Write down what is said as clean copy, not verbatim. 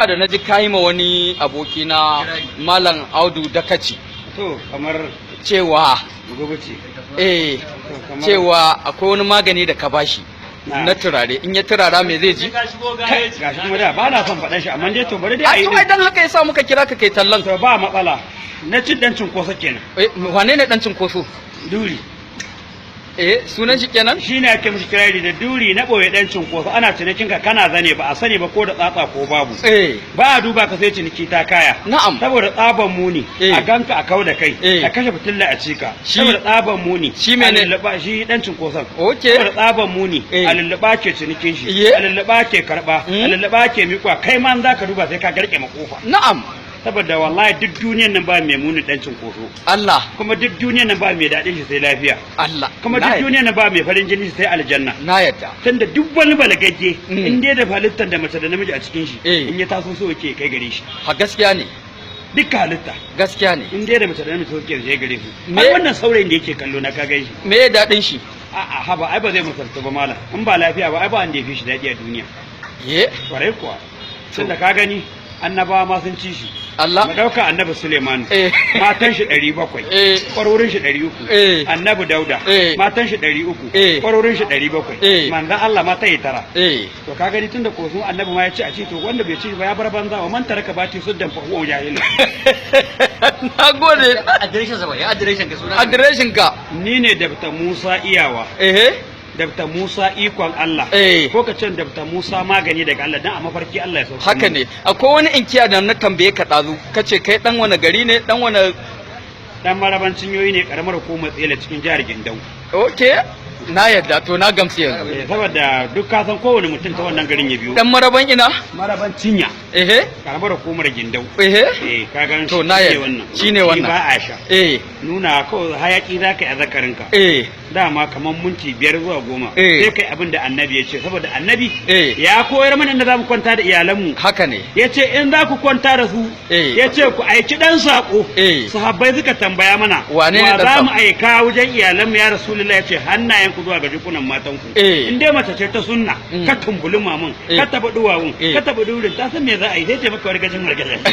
Da na ji kayi ma wani aboki na Malam Audu Dakaci To kamar cewa gobe. Eh. To kamar Cewa akwai wani magani da ka bashi na turare, in ya turara me zai ji? Kai, gashi kuma da ba na son faɗan shi, amma dai to bari dai A a yi to ai din. Dan haka yasa muka kira ka kai tallan. To ba matsala, na cin dan cinkoso kenan. Eh, wane ne dan cinkoso? Duri. Eh, sunan shi kenan. Shi ne ake mishi kirari da duri na ɓoye dan cinkoso. Ana cinikin ka kana zane, ba a sani ba ko da tsatsa ko babu. Ba a duba ka sai ciniki ta kaya. Saboda tsaban muni, a ganka a kau da kai, a kashe fitilla a cika. Saboda tsaban muni, Shi mene? a lulluɓa shi dan cinkoson. Saboda tsaban muni, a lulluɓa ke cinikin shi, a lulluɓa ke karɓa, a lulluɓa ke miƙwa. Kai ma in za ka duba sai ka garke makofa. Saboda wallahi duk duniyan nan ba mai muni dan cinkoso. Allah. Kuma duk duniyan nan ba mai daɗin shi sai lafiya. Allah. Kuma Na duk yadda. duniyan nan ba mai farin jini shi sai aljanna. Na yadda. Tunda duk wani balagagge, in dai da halittar da mace da namiji a cikin shi, in ya taso so yake kai gare shi. Ha, gaskiya ne. Dukkan halitta, Gaskiya ne. in dai da mace da namiji, so yake kai gare su. Me- Ai wannan saurayin da yake kallo na, ka gan shi? Me ya daɗin shi? A'a, haba, ai ba zai misaltu ba malam. In ba lafiya ba, ai ba wanda ya fi shi daɗi a duniya. Kwarai kuwa, tunda ka gani annabawa ma sun ci shi. Allah. Mu ɗauka Annabi Suleiman, matan shi 700, kwarorin shi 300. Annabi Dauda, matan shi 300, kwarorin shi 700. Manzon Allah mata yi tara. To ka gani, tunda ko sun annabi ma ya ci a ci, to wanda bai ci ba ya bar banza. Wa man taraka bati suddan fa huwa jahil. Na gode. Adireshin sa ba ya adireshin ka suna. Adireshin ka. Ni ne Dabta Musa Iyawa, Dabta Musa Ikon Allah, ko ka ce Dabta Musa Magani daga Allah, dan a mafarki Allah ya sauka Haka mun. ne. Akwai wani inkiya da na tambaye ka ɗazu, kace kai dan wani gari ne, dan wani? Dan Maraban Cinyoyi ne, karamar hukumar Tsela, cikin jihar Gindau. Okay, na yadda, to na gamsu yanzu. Eh, saboda duk ka san kowane mutum ta wannan garin ya biyo. Dan Maraban ina? Maraban Cinya, karamar hukumar Gindau. Eh, ka gan To, na shi ne yadda. wannan. Shi ne wannan. Shi ba a sha. Nuna kawai hayaki za ka yi a zakarinka. Dama kamar minti 5 zuwa 10, sai kai abin da annabi ya ce, saboda annabi ya koyar mana inda za mu kwanta da iyalanmu. Haka ne. Ya ce in za ku kwanta da su, ya ce ku aiki ɗan saƙo. Sahabbai suka tambaya mana, Wane ne wa ɗan za mu saƙo? aika wajen iyalanmu ya Rasulullah? Ya ce hannayen ku zuwa ga jikunan matanku. In dai mace ce ta sunna, ka tumbuli mamun, ka taɓa duwawun, ka taɓa durin, ta san me za a yi, sai ta maka wargajin wargajin.